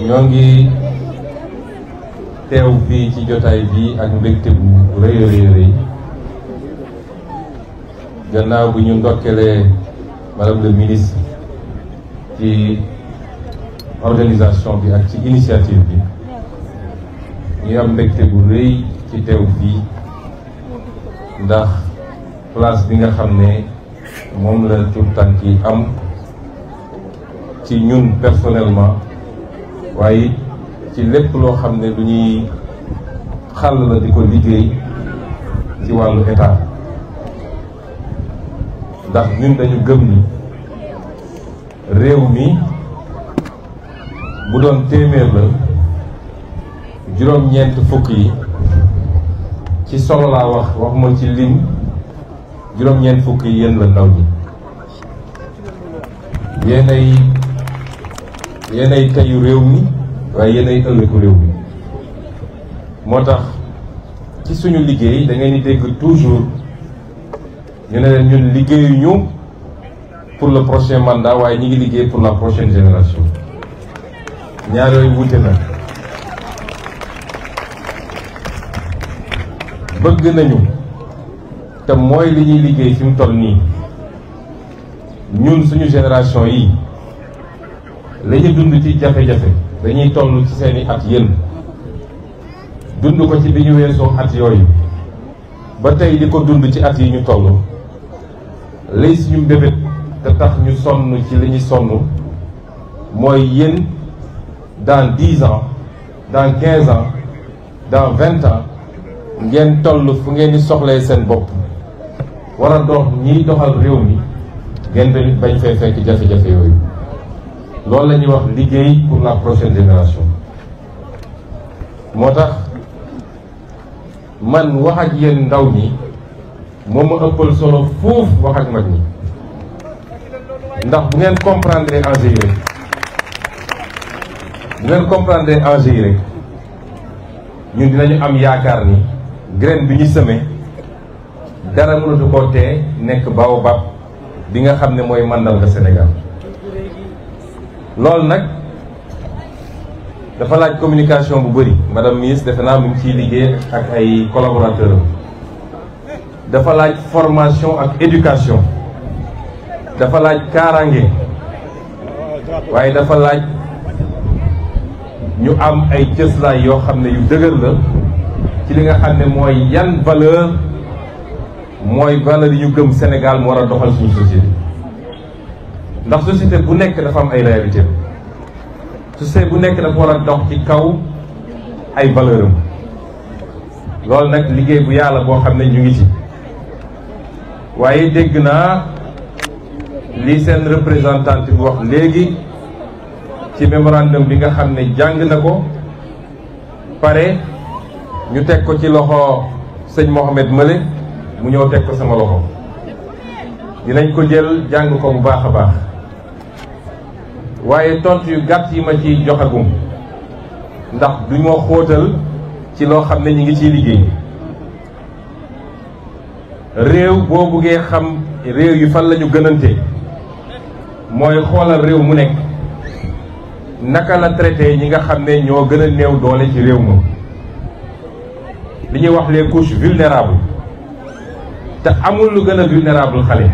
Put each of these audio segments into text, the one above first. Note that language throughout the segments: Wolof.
ñoo ngi teew fii ci jotaay bi ak mbégte bu rëy rëy gannaaw bu ñu ndokkelee madame le ministre ci organisation bi ak ci initiative bi ñu am mbégte bu rëy ci teew fii ndax place bi nga xam ne moom la tout tànk yi am ci ñun personnellement waaye ci lépp loo xam ne lu ñuy xàll la di ko liggéey ci wàllu état ndax ñun dañu gëm ni réew mi bu doon téeméer la juróom-ñeent fukk yi ci solo laa waxuma ci lim juróom-ñeent fukk yi yéen la ndaw ñi yéenay teyu réew mi waaye yéenay ëllëgu réew mi moo tax ci suñu liggéey da ngeen di dégg toujours ñu ne leen ñun liggéeyuñu pour le prochain mandat waaye ñi ngi liggéey pour la prochaine génération ñaar yooyu wute na bëgg nañu te mooy li ñuy liggéey fi mu toll nii ñun suñu génération yi la ñu dund ci jafe-jafe dañuy toll ci seeni at yéen dund ko ci bi ñu weesoo at yooyu ba tey di ko dund ci at yi ñu toll lay suñu mbébét te tax ñu sonn ci li ñu sonn mooy yéen dans 10 ans dans 15 ans dans 20 ans ngeen toll fu ngeen di soxlee seen bopp war a dox ñiy doxal réew mi ngeen tamit bañ fee fekk jafe-jafe yooyu loolu la ñuy wax liggéey pour la prochaine génération moo tax man wax ak yéen ndaw ñi moo ma ëppal solo fuuf wax ak mag ñi ndax bu ngeen comprendre enjeu yi rek ñun dinañu am yaakaar ni graine bi ñu semé dara mënatu koo tee nekk baobab bi nga xam ne mooy màndarga Sénégal loolu nag dafa laaj communication bu bëri madame ministre defe naa mu ngi ciy liggéey ak ay collaborateurs dafa laaj formation ak éducation dafa laaj kaaraange waaye dafa laaj ñu am ay cëslaay yoo xam ne yu dëgër la ci li nga xam ne mooy yan valeur yi ñu gëm Sénégal mu war a doxal suñu société ndax société bu nekk dafa am ay réalité société bu nekk dafa war a dox ci kaw ay valeur am loolu nag liggéey bu yàlla boo xam ne ñu ngi ci waaye dégg naa li seen représentante bi wax léegi ci mémorandum bi nga xam ne jàng na ko pare ñu teg ko ci loxo sëñ Mohamed Mële mu ñëw teg ko sama loxo dinañ ko jël jàng ko bu baax a baax waaye tontu yu gàtt yi ma ciy joxagum ndax du ma xóotal ci loo xam ne ñi ngi ciy liggéey réew boo buggee xam réew yi fan la ñu gënante mooy xoolal réew mu nekk naka la traité ñi nga xam ne ñoo gën a néew doole ci réew ma li ñuy wax les couches vulnérables te amul lu gën a vulnérable xale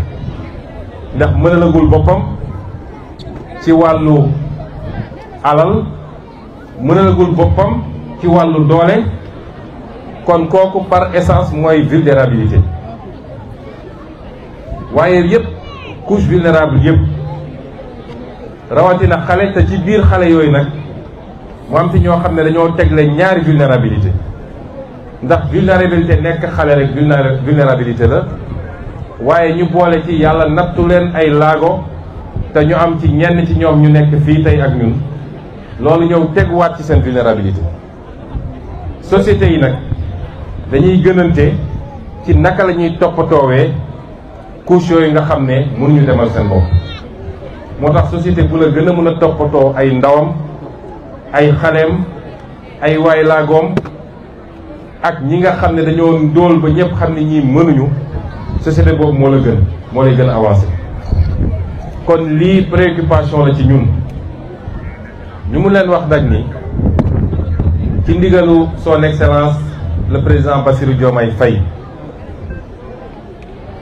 ndax mënalagul boppam ci wàllu alal mënalagul boppam ci wàllu doole kon kooku par essence mooy vulnérabilité waaye yëpp couche vulnérable yëpp rawatina xale te ci biir xale yooyu nag mu am ci ñoo xam ne dañoo tegle ñaari vulnérabilité ndax vulnérabilité nekk xale rek vulnérabilité la waaye ñu boole ci yàlla nattu leen ay laago te ñu am ci ñenn ci ñoom ñu nekk fii tey ak ñun loolu ñëw teguwaat ci seen vulnérabilité société yi nag dañuy gënante ci naka la ñuy toppatoowee couche yooyu nga xam ne mënuñu demal seen bopp moo tax société bu la gën a mën a toppatoo ay ndawam ay xaleem ay waay laagoom ak ñi nga xam ne dañoo ndóol ba ñëpp xam ne ñii mënuñu société boobu moo lay gën a avancé kon lii préoccupation la ci ñun ñu mu leen wax nag ni ci ndigalu son excellence le président Bassirou Diomaye Faye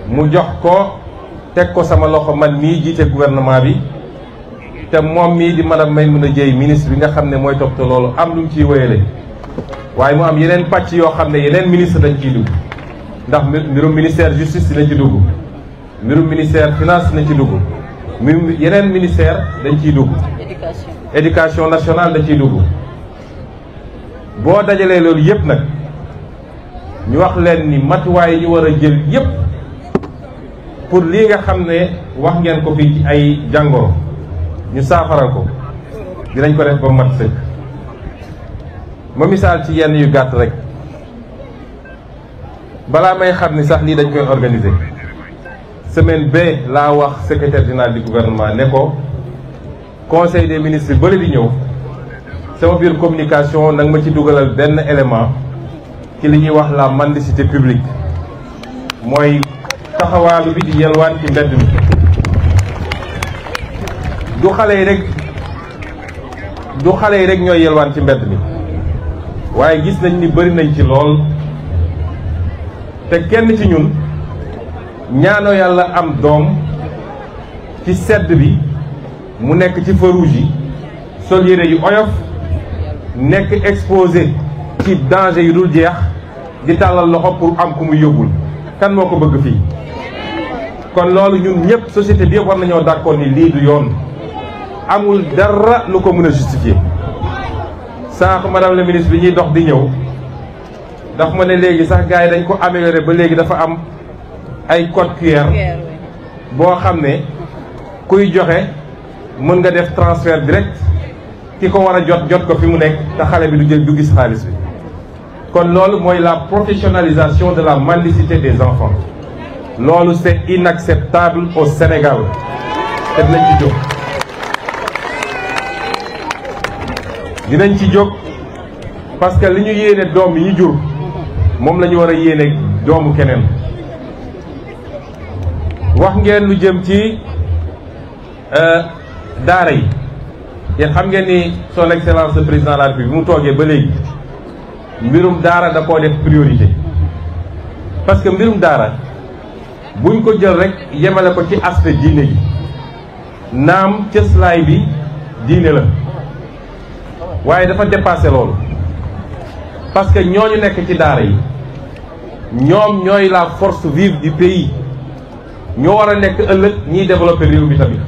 mu jox ko teg ko sama loxo man mii jiite gouvernement bi te moom mii di madame Maïmouna Dièye ministre bi nga xam ne mooy toppatoo loolu am lu mu ciy wéyale waaye mu am yeneen pàcc yoo xam ne yeneen ministre dañ ciy dugg ndax mbirum ministère justice dina ci dugg mbirum ministère finance dina ci dugg mbirum yeneen ministère dañ ciy dugg éducation nationale dañ ciy dugg boo dajalee loolu yépp nag ñu wax leen ni matuwaay yi ñu war a jël yépp pour lii nga xam ne wax ngeen ko fii ci ay jàngoro ñu saafaral ko dinañ ko def ba mat sëkk ma misaal ci yenn yu gàtt rek balaa may xam ni sax lii dañ koy organiser semaine ba laa wax secrétaire général du gouvernement ne ko conseil des ministres bële di ñëw sama biir communication nag ma ci dugalal benn élément ci li ñuy wax la mendicité publique mooy taxawaalu bi di yelwaan ci mbedd mi du xale yi rek ñooy yelwaan ci mbedd mi waaye gis nañ ni bëri nañ ci lool te kenn ci ñun ñaanoo yàlla am doom ci sedd bi mu nekk ci feu rouge yi sol yére yu oyof nekk exposé ci danger yu dul jeex di tàllal loxo pour am ku mu yóbbul kan moo ko bëgg fii kon loolu ñun ñëpp société bi yëpp war nañoo d'accord ni lii du yoon amul dara lu ko mën a justifier sànq madame la ministre bi ñuy dox di ñëw daf ma ne léegi sax gars yi dañ ko amélioré ba léegi dafa am ay code QR boo xam ne kuy joxe mën nga def transfert direct ki ko war a jot ko fi mu nekk te xale bi du gis xaalis bi kon loolu mooy la professionnalisation de la mendicité des enfants loolu c'est inacceptable au Sénégal te dinañ ci jóg parce que li ñu yéene doom yi ñu jur moom la ñu war a yéene doomu keneen wax ngeen lu jëm ci daara yi yéen xam ngeen ni son excellence le président de la République bi mu toogee ba léegi mbirum daara da koo def priorité parce que mbirum daara buñ ko jël rek yemale ko ci aspect diine gi naam cëslaay bi diine la waaye dafa dépassé loolu parce que ñooñu nekk ci daara yi ñoom ñooy la force vive du pays ñoo war a nekk ëllëg ñiy développer réew mi tamit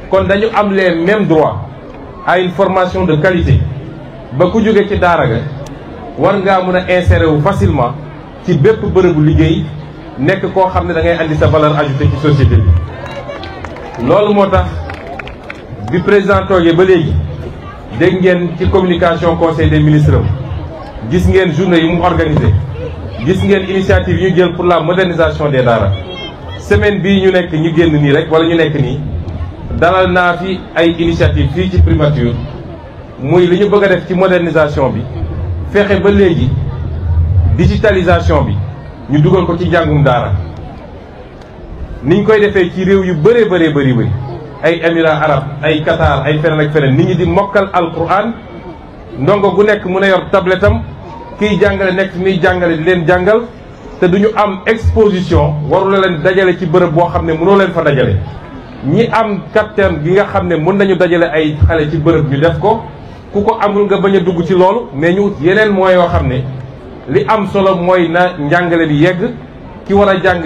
kon dañu am les mêmes droits à une formation de qualité ba ku jóge ci daara ga war ngaa mën a insérer wu facilement ci bépp bërëbu liggéey nekk koo xam ne da ngay andi sa valeur ajoutée ci société bi loolu moo tax bi président toogee ba léegi dégg ngeen ci communication conseil des ministres am gis ngeen journée yi mu organisé gis ngeen initiative yi ñu jël pour la modernisation des daara semaine bii ñu nekk ñu génn nii rek wala ñu nekk nii dalal naa fi ay initiative fii ci primature muy li ñu bëgg a def ci modernisation bi fexe ba léegi digitalisation bi ñu dugal ko ci njàngum daara niñ koy defee ci réew yu bëree bëri ay émirats arabes ay Qatar ay feneen ak feneen nit ñi di mokkal alquran ndongo gu nekk mën a yor tablette am kiy jàngale nekk miy jàngale di leen jàngal te duñu am exposition warula leen dajale ci bërëb boo xam ne mënoo leen fa dajale ñi am kattan gi nga xam ne mën nañu dajale ay xale ci bërëb ñu def ko ku ko amul nga bañ a dugg ci loolu mais ñu ut yeneen mooy yoo xam ne li am solo mooy na njàngale bi yegg ki war a jàng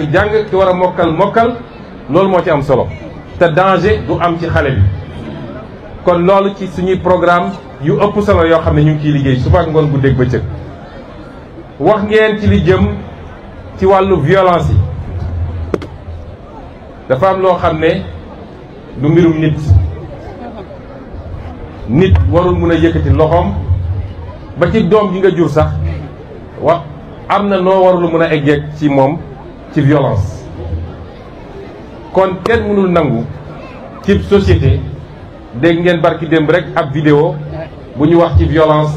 ki war a mokkal loolu moo ci am solo te danger du am ci xale bi kon loolu ci suñuy programme yu ëpp solo yoo xam ne ñu ngi ciy liggéey suba ak ngoon guddeeg bëccëg wax ngeen ci li jëm ci wàllu violence yi dafa am loo xam ne du mbirum nit warul mun a yëkkati loxoom ba ci doom ji nga jur sax am na noo warul mun a eggeeg ci moom ci violence kon kenn mënul nangu ci société dégg ngeen barki démb rek ab vidéo bu ñu wax ci violence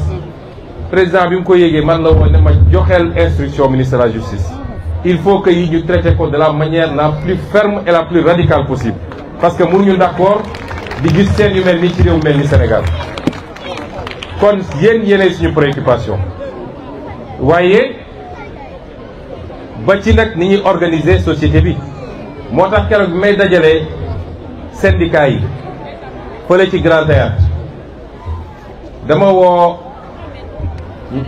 président bi mu ko yégee man la woon ne ma joxeel instruction ministre de la justice il faut que yi ñu traité ko de la manière la plus ferme et la plus radicale possible parce que mënuñu d'accord di gis seen yu mel nii ci réew mel ni Sénégal kon yéenay suñu préoccupation waaye ba ci nag ni ñuy organiser société bi moo tax keroog bi may dajalee syndicat yi fële ci Grand Théâtre dama woo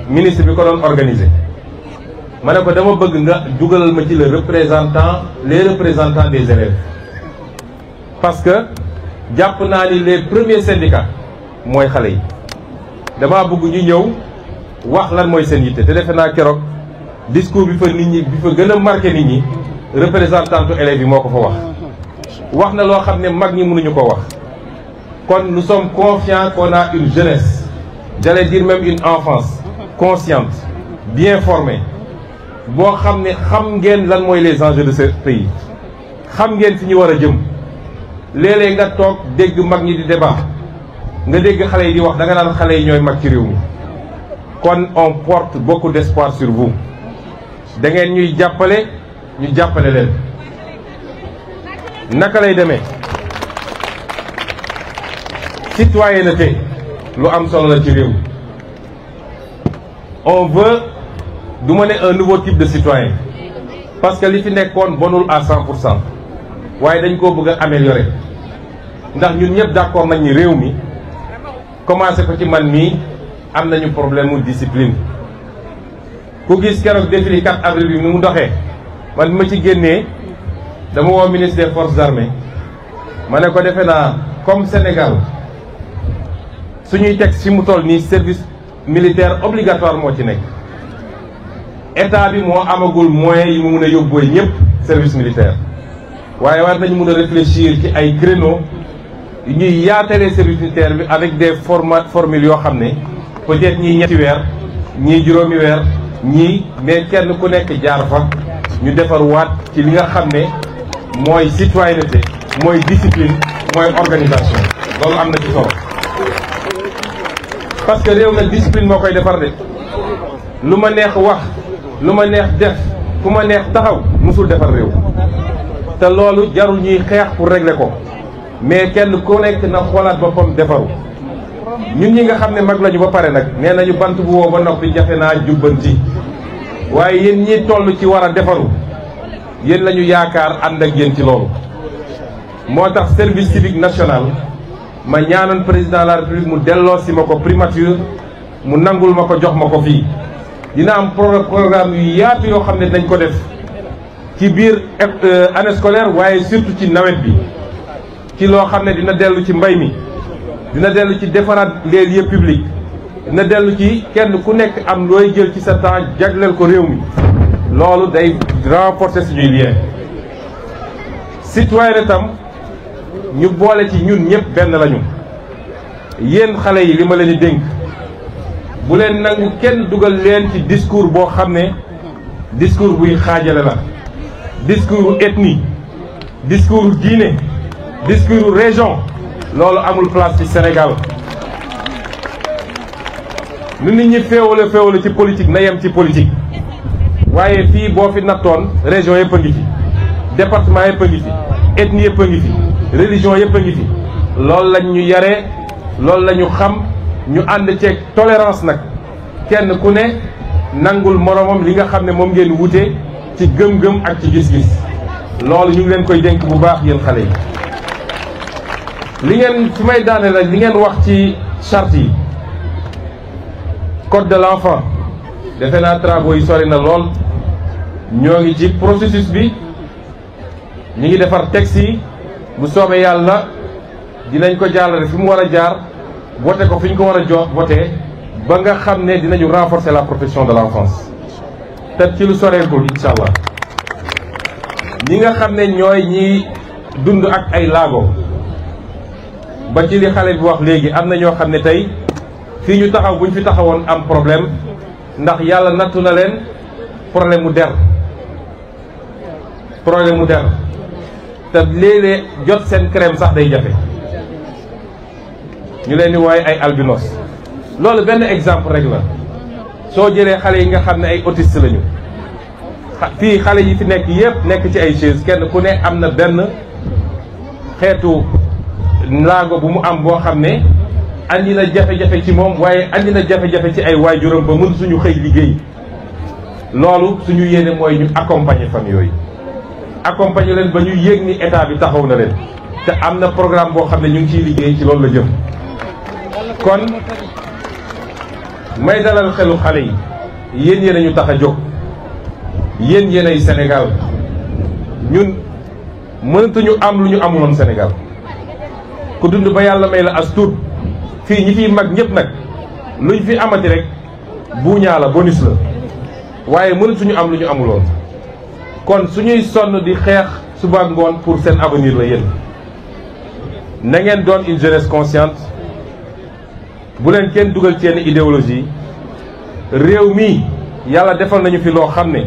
ministre bi ko doon organiser ma ne ko dama bëgg nga dugalal ma ci les représentants des élèves parce que jàpp naa ni les premiers syndicats mooy xale yi dama bëgg ñu ñëw wax lan mooy seen yitte te defe naa keroog discours bi fa nit ñi bi fa gën a marqué nit ñi représentant élèves yi moo ko fa wax na loo xam ne mag ñi mënuñu ko wax kon nous sommes confiants qu'on a une jeunesse j'allais dire même une enfance consciente bien formée boo xam ne xam ngeen lan mooy les enjeux de ce pays xam ngeen fi ñu war a jëm léeg-léeg nga toog dégg mag ñi di débat nga dégg xale yi di wax da nga naan xale yi ñooy mag ci réew mi kon on porte beaucoup d'espoir sur vous da ngeen ñuy jàppale ñu jàppale leen naka lay demee citoyenneté lu am solo la ci réew on veut du ma ne un nouveau type de citoyen parce que li fi nekkoon bonul à 100% waaye dañ koo bëgg a améliorer ndax ñun ñëpp d'accord nañ ni réew mi commencé ko ci man mii am nañu problème mu discipline ku gis keroog défilé 4 avril bi ni mu doxee man bi ma ci génnee dama woo ministre des forces armées ma ne ko defe naa comme Sénégal suñuy teg ci mu toll nii service militaire obligatoire moo ci nekk état bi moo amagul moyens yi mu mun a yóbboo ñëpp service militaire waaye war nañu mun a réfléchir ci ay créneaux yu ñuy yaatalee service militaire bi avec des formules yoo xam ne peut-être ñii 7 weer ñii juróomi weer ñii mais kenn ku nekk jaar fa ñu defar waat ci li nga xam ne mooy citoyenneté mooy discipline mooy organisation loolu am na ci solo parce que réew nag discipline moo koy defar de lu ma neex wax lu ma neex def fu ma neex taxaw musul defar réew te loolu jarul ñuy xeex pour régler ko mais kenn ku nekk na xoolaat boppam defaru ñun ñi nga xam ne mag lañu ba pare nag nee nañu bant bu woo ba noppi jafe naa jubbanti waaye yéen ñi toll ci war a defaru yéen la ñu yaakaar ànd ak yéen ci loolu moo tax service civique national ma ñaanoon président de la république mu delloo si ma ko primature mu nangul ma ko jox ma ko fii dina am programme yu yaatu yoo xam ne dañ ko def ci biir année scolaire waaye surtout ci nawet bi ci loo xam ne dina dellu ci mbay mi dina dellu ci defaraat les lieux publics dina dellu ci kenn ku nekk am looy jël ci sa temps jagleel ko réew mi loolu day renforcer suñuy lien citoyen itam ñu boole ci ñun ñëpp benn lañu yéen xale yi li ma leen di dénk bu leen nangu kenn dugal leen ci discours boo xam ne discours buy xaajale la discours ethnie discours diine discours région loolu amul place ci Sénégal nu nit ñi féewale ci politique na yem ci politique waaye fii boo fi nattoon région yëpp a ngi fi département yëpp a ngi fi ethnie yëpp a ngi fi religion yëpp a ngi fi loolu lañ ñu yaree loolu la ñu xam ñu ànd ceeg tolérance nag kenn ku ne nangul moromam li nga xam ne moom ngeen wute ci gëm-gëm ak ci gis-gis loolu ñu ngi leen koy dénk bu baax yéen xale yi li ngeen fi may daane la li ngeen wax ci charte yi code de l'enfant defe naa travaux yi sori na lool ñoo ngi ci processus bi ñu ngi defar texte yi bu soobee yàlla dinañ ko jàllale fi mu war a jaar voté ko fi ñu ko war a jox voté ba nga xam ne dinañu renforcer la protection de l'enfance te ci lu soreekul incha allah ñi nga xam ne ñooy ñiy dund ak ay laago ba ci li xale bi wax léegi am na ñoo xam ne tey fii ñu taxaw buñ fi taxawoon am problème ndax yàlla nattu na leen problème mu der te léeg-léeg jot seen crème sax day jafe ñu leen di wooye ay albinos loolu benn exemple rek la soo jëlee xale yi nga xam ne ay autistes lañu fii xale yi fi nekk yépp nekk ci ay chaise kenn ku ne am na benn xeetu laago bu mu am boo xam ne andi na jafe-jafe ci moom waaye andi na jafe-jafe ci ay waajuram ba mën suñu xëy liggéey. loolu suñu yéene mooy ñu accompagner famille yooyu accompagner leen ba ñu yéeg ni état bi taxaw na leen te am na programme boo xam ne ñu ngi ciy liggéey ci loolu la jëm. kon may dalal xelu xale yi yéen yéen a ñu tax a jóg yéen yéen ay Sénégal ñun mënatuñu am lu ñu amuloon Sénégal ku dund ba yàlla may la as tuut fii ñi fiy mag ñëpp nag luñ fi amati rek buuñaa la bonus la waaye mënatuñu am lu ñu amuloon kon suñuy sonn di xeex suba ngoon pour seen avenir la yéen na ngeen doon une jeunesse consciente bu leen kenn dugal ci yenn idéologie réew mi yàlla defal nañu fi loo xam ne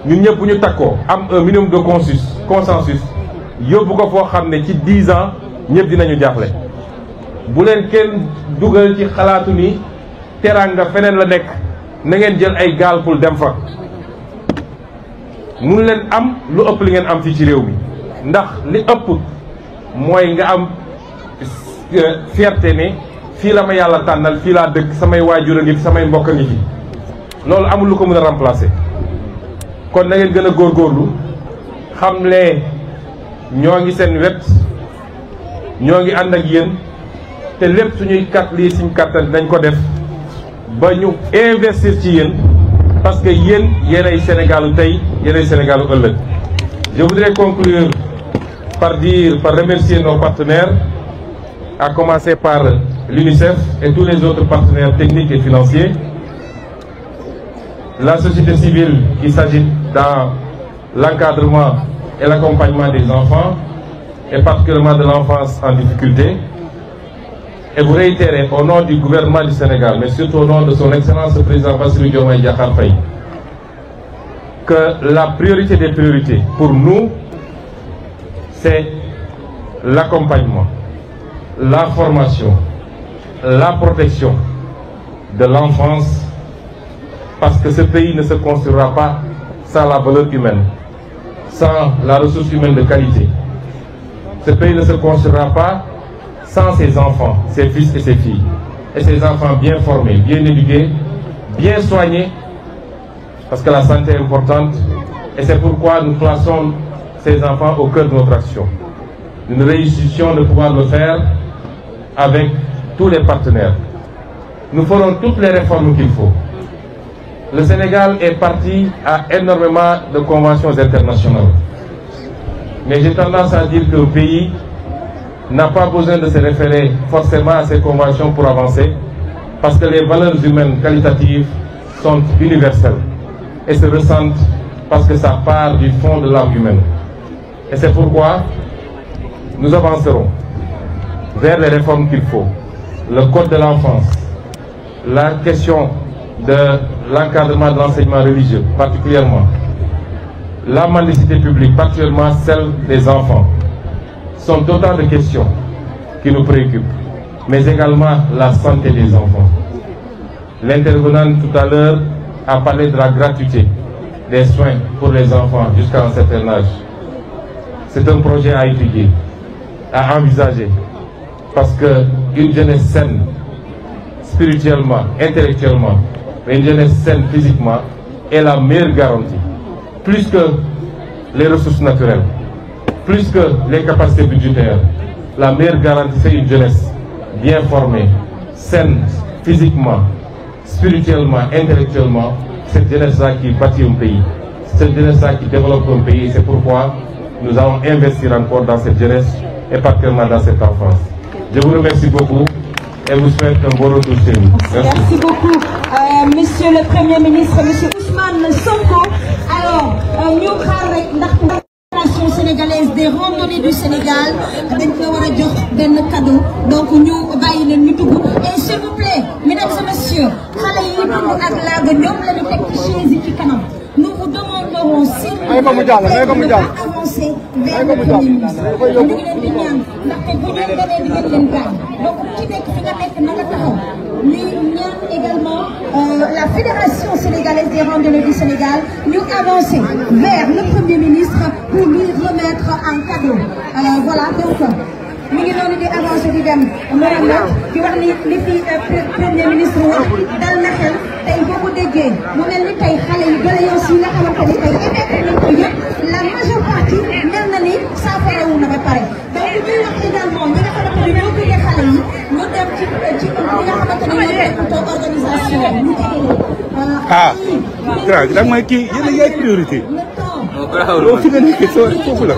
ñun ñëpp bu ñu takkoo am un minimum de consensus yóbbu ko foo xam ne ci 10 ans ñëpp dinañu jaaxle bu leen kenn dugal ci xalaatu ni teraanga feneen la nekk na ngeen jël ay gaal pour dem fa mun leen am lu ëpp li ngeen am fii ci réew mi ndax li ëpp mooy nga am fierté ne fii la ma yàlla tànnal fii laa dëkk samay waajur a ngi fi samay mbokk a ngi fi loolu amul lu ko mën a remplacer kon na ngeen gën a góorgóorlu xam ne ñoo ngi seen wet ñoo ngi ànd ak yéen te lépp suñuy lii suñ kattan dinañ ko def ba ñu investir ci yéen parce que yéen yéenay Sénégalu tey yéenay Sénégalu ëllëg. Je voudrais conclure par remercier nos partenaires, à commencer par l'UNICEF et tous les autres partenaires techniques et financiers, la société civile qui s'agit dans l'encadrement et l'accompagnement des enfants, et particulièrement de l'enfance en difficulté, et vous réitérer au nom du gouvernement du Sénégal, mais surtout au nom de son Excellence le Président Bassirou Diomaye Diakhar Faye, que la priorité des priorités pour nous, c'est l'accompagnement, la formation, la protection de l'enfance, parce que ce pays ne se construira pas sans la valeur humaine, sans la ressource humaine de qualité. Ce pays ne se construira pas sans ses enfants, ses fils et ses filles. Et ces enfants bien formés, bien éduqués, bien soignés, parce que la santé est importante. Et c'est pourquoi nous plaçons ces enfants au cœur de notre action. Nous réussissions de pouvoir le faire avec tous les partenaires. Nous ferons toutes les réformes qu'il faut. Le Sénégal est parti à énormément de conventions internationales. Mais j'ai tendance à dire qu'un pays n'a pas besoin de se référer forcément à ces conventions pour avancer, parce que les valeurs humaines qualitatives sont universelles et se ressentent parce que ça part du fond de l'âme humaine. Et c'est pourquoi nous avancerons vers les réformes qu'il faut. Le code de l'enfance, la question de l'encadrement de l'enseignement religieux, particulièrement, la mendicité publique, particulièrement celle des enfants, sont autant de questions qui nous préoccupent, mais également la santé des enfants. L'intervenant tout à l'heure a parlé de la gratuité des soins pour les enfants jusqu'à un certain âge. C'est un projet à étudier, à envisager, parce qu'une jeunesse saine, spirituellement, intellectuellement, mais une jeunesse saine physiquement, est la meilleure garantie. Plus que les ressources naturelles, plus que les capacités budgétaires, la meilleure garantie, c'est une jeunesse bien formée, saine, physiquement, spirituellement, intellectuellement. Cette jeunesse-là qui bâtit un pays, cette jeunesse-là qui développe un pays. Et c'est pourquoi nous allons investir encore dans cette jeunesse et particulièrement dans cette enfance. Je vous remercie beaucoup et vous souhaite un bon retour chez nous. Merci beaucoup, Monsieur le Premier ministre, Monsieur Ousmane Sonko. Alors, nous avons Fédération sénégalaise des randonnées du Sénégal, dañ ko war a jox benn cadeau, donc ñu bàyyi leen ñu dugg. Et s'il vous plaît, mesdames et messieurs, xale yi dugg ak laago ñoom la ñu teg ci chaise yi ci kanam. Nous vous demanderons s'il vous plaît de ne pas avancer vers le Premier ministre. ñu ngi leen di ñaan ndaxte bu ñu demee di ngeen leen gaañ. Donc ku ci nekk fi nga nekk na nga taxaw. Ñuy ñaan également la Fédération sénégalaise des randonnées du Sénégal ñu avancer vers le Premier ministre pour lui remettre un cadeau. Voilà, donc mi ngi noonu di avancé di dem moom nag di wax ni li fi premier ministre wax dal na xel tey boo ko déggee mu mel ni tey xale yu doléances yi nga xamante ni tey émettre nañ ko yëpp la majeure partie mel na ni saafarawu na ba pare donc ñuy wax également ñi nga xamante ni ñoo gunge xale yi ñu dem ci ñi nga xamante ni ñoo toppatoo organisation ñu da mooy kii yéen a ngi ay priorité. loolu fi nga nekkee foofu la.